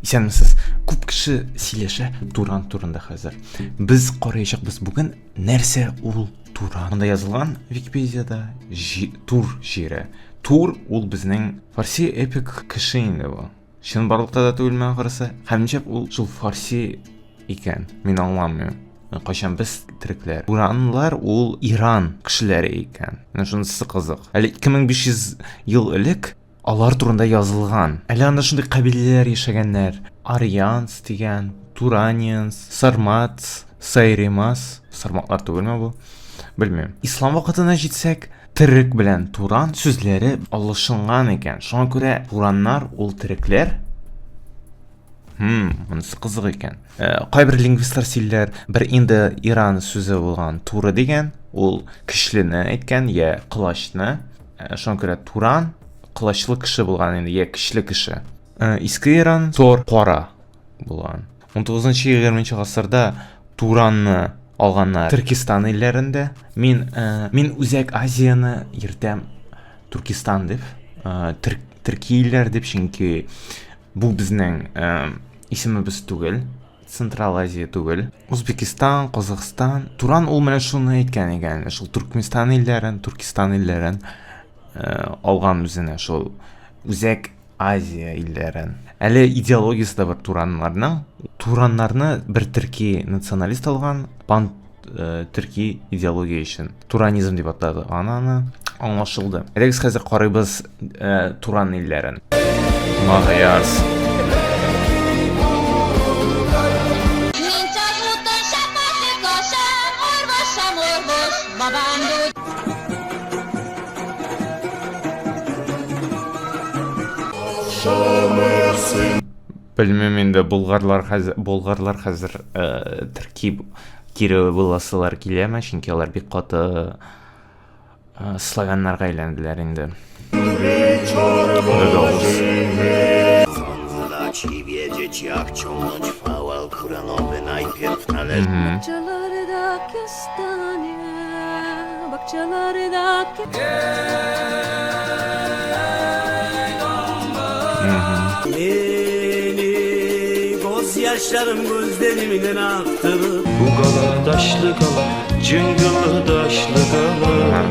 Исәнмесез. Күп кеше сөйләшә Туран турында хәзер. Без караячакбыз бүген нәрсә ул Туран. Монда язылган Википедиядә Тур җире. Тур ул безнең фарси эпик кеше инде бу. Чынбарлыкта да түгел миңа караса. Һәм нишләп ул шул фарси икән? Мин аңламыйм. Кайчан без төрекләр? Туранлар ул Иран кешеләре икән. Менә шунысы кызык. Әле 2500 ел элек алар турында язылган. Әле анда шундый кабиләләр яшәгәннәр. Арианс дигән, Туранианс, Сарматс, Сайремас. Сарматлар түгелме бу? Белмим. Ислам вакытына җитсәк, Терек белән туран сүзләре алышынган икән. Шуңа күрә тураннар ул терекләр. Хм, монысы кызык икән. Э, кайбер лингвистлар сөйлиләр, бер инде Иран сүзе булган туры дигән, ул көчлене әйткән, я кылачны. Э, шуңа күрә туран кылачлы кеше булган инде, я көчле кеше. Э, иске Иран тор кара булган. 19-20 гасырда Туранны алганнар Төркестан илләрендә. Мин э, мин Үзәк Азияне йөртәм Туркестан дип, э, төр, төрки илләр дип, чөнки бу безнең э, исемебез түгел, Централ Азия түгел. Узбекистан, Казахстан, Туран ул менә шуны әйткән икән, шул Туркменстан илләрен, Туркестан илләрен э, алган үзенә шул Үзәк Азия илләрен. Әле идеологиясе дә бар тураннарның. Тураннарны бер төрки националист алган, пан э, төрки идеология өчен. Туранизм дип атады аны. Аңлашылды. Әйдәгез хәзер карыйбыз э, Туран илләрен. Магаяз. Белмим инде, болгарлар хәзер, болгарлар хәзер э, төрки кире буласылар киләме, чөнки алар бик каты э, славяннарга әйләнделәр инде. Гагауз. Bu gala taşlı gala, cıngıllı taşlı gala.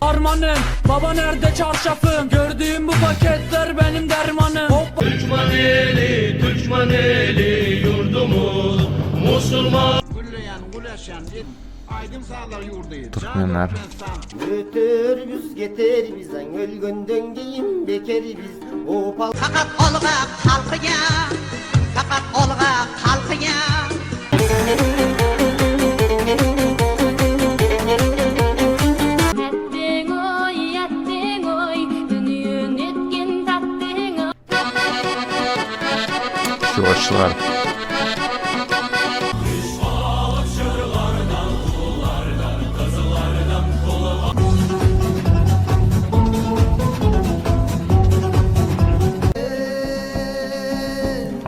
Harmanım Baba nerede çarşafım Gördüğüm bu paketler benim dermanım Hoppa Türkmeneli, Türkmeneli yurdumuz Musulman. Туркменнар. Өтөрбүз кетербиз өлгөндөн кийин бекербиз опал Faqat olg'a xalqiga, faqat olg'a xalqiga. Әттең ой, әттең ой, дүние неткен тәттең ой. Чувашлар.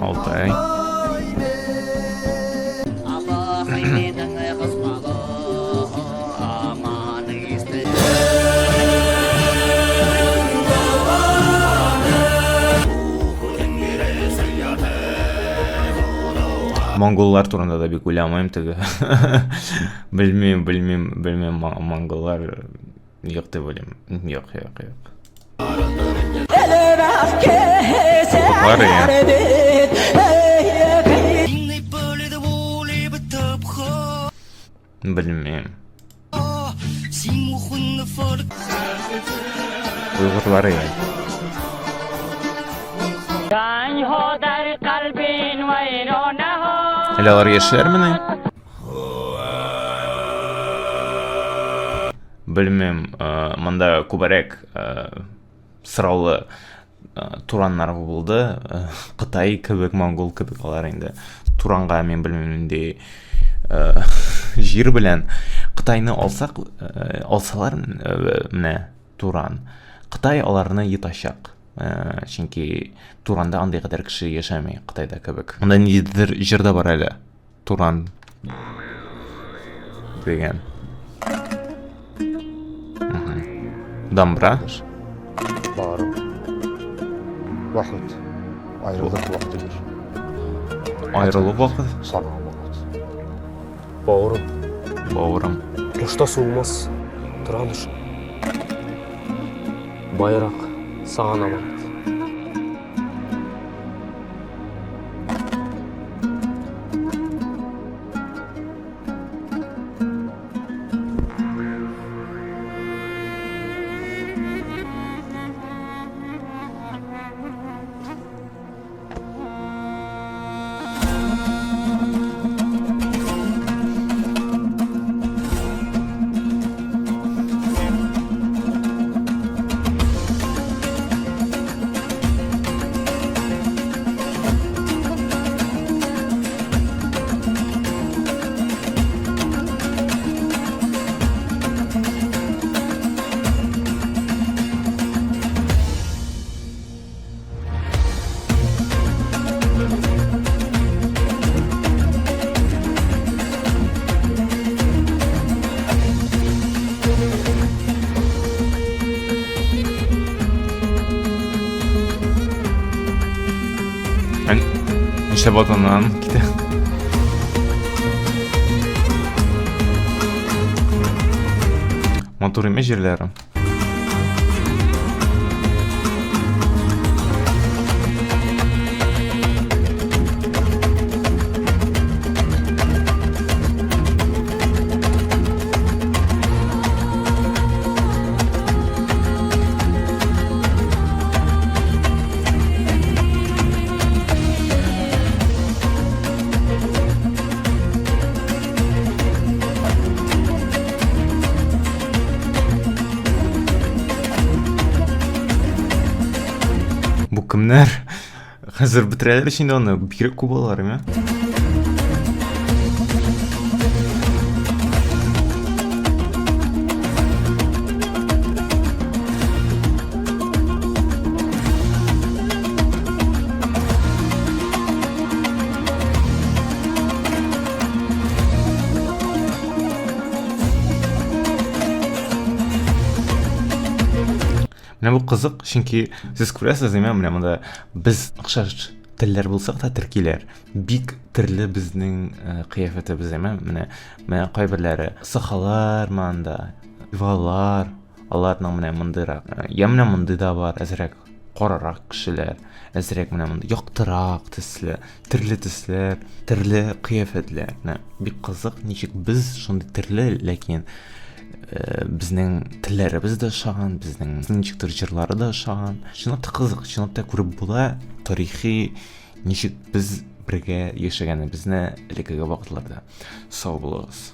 Алтай. Монголлар турында да бик уйламыйм теге. Белмим, белмим, белмим, монголлар юк дип уйлыйм. Юк, юк, юк. Бар я. Белмим. Уйгырлар я. Әле алар яшиләрмени? Белмим, э, монда күбрәк э, сораулы э, тураннар булды. Кытай кебек, монгол кебек алар инде. Туранга мин белмим нинди җир белән Кытайны алсак, алсалар менә Туран. Кытай аларны йотачак. Чөнки Туранда андый кадәр кеше яшәми, Кытайда кебек. Монда ниндидер җыр да бар әле. Туран дигән. Дамбра. Bağırım. Vakit. Ayrılık vaktidir. Аерылу вакыт. Сага аманат. Бауырым. Бауырым. Ұрышта суымас, Тұран үшін. Байрақ саған аманат. Нишләп атаннан китә? Матур имеш җирләре. Бу кемнәр? Хәзер бетерәләр ич инде аны. Бигрәк күп алар, әме? Менә бу кызык, чөнки сез күрәсез, әйме, менә монда без охшаш телләр булсак та төркиләр бик төрле безнең э, кыяфәтебез, әйме, менә менә кайберләре сахалар монда, львалар, аларның менә мондыйрак. Э, я менә мондый да бар, әзрәк карарак кешеләр, әзрәк менә мондый яктырак төсле, төрле төсләр, төрле кыяфәтләр. Менә бик кызык, ничек без шундый төрле, ләкин э, безнең телләребез дә ошаган, безнең ничектер җырлары да ошаган. Чынлап та кызык, чынлап та күреп була тарихи ничек без бергә яшәгәнебезне элеккеге вакытларда. Сау булыгыз.